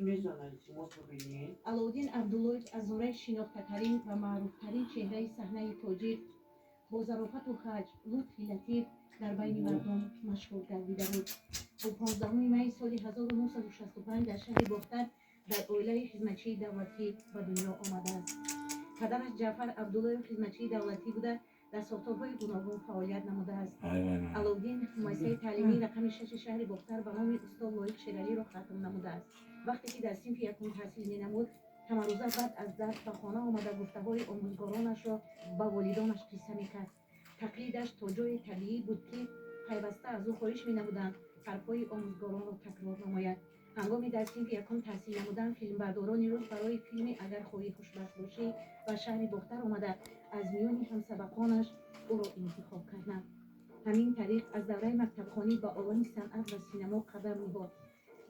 Мезанад, илтимос, бибинед. Алоуддин Абдуллоев аз зумраи шинохтатарин ва маъруфтарин чеҳраи саҳнаи тоҷик, бо зарофату ҳаҷв, лутфи латиф дар байни мардум машҳур гардида буд. Ӯ 15 майи соли 1965 дар шаҳри Бохтар дар оилаи хизматчии давлатӣ ба дунё омадааст. Падараш Ҷаъфар Абдуллоев хизматчии давлатӣ буда, дар сохторҳои гуногун фаъолият намудааст. Ай вай вай. Алоуддин муассисаи таълимии рақами шаши шаҳри Бохтар ба номи устод Лоиқ Шералиро хатм намудааст. Вақте ки дар синфи якум таҳсил менамуд, ҳамарӯза баъд аз дарс ба хона омада, гуфтаҳои омӯзгоронашро ба волидонаш қисса мекард. Тақлидаш то ҷое табиӣ буд, ки пайваста аз ӯ хоҳиш менамуданд, ҳарфҳои омӯзгоронро такрор намояд. Ҳангоми дар синфи якум таҳсил намудан, филмбардорони рус барои филми «Агар хоҳӣ хушбахт бошӣ» ба шаҳри Бохтар омада, аз миёни ҳамсабақонаш ӯро интихоб карданд. Ҳамин тариқ аз давраи мактабхонӣ ба олами санъат ва синамо қадам ниҳод.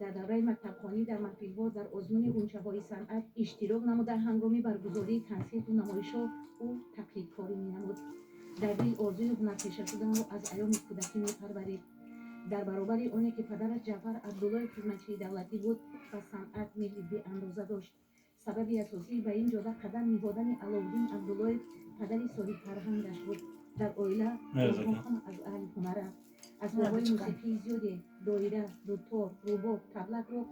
Дар давраи мактабхонӣ дар маҳфилҳо, дар озмуни ғунчаҳои санъат иштирок намуда, ҳангоми баргузории консерту намоишҳо ӯ тақлидкорӣ менамуд. Дар дил орзуи ҳунарпеша шуданро аз айёми кӯдакӣ мепарварид. Дар баробари оне ки падараш Ҷаъфар Абдуллоев хизматчии давлатӣ буд, ба санъат меҳри беандоза дошт. Сабаби асосии ба ин ҷода қадам ниҳодани Аловуддин Абдуллоев падари соҳибфарҳангаш буд. Дар оила онҳо ҳама аз аҳли ҳунаранд. Асбобҳои мусиқии зиёде: доира, дутор, рубоб, таблакро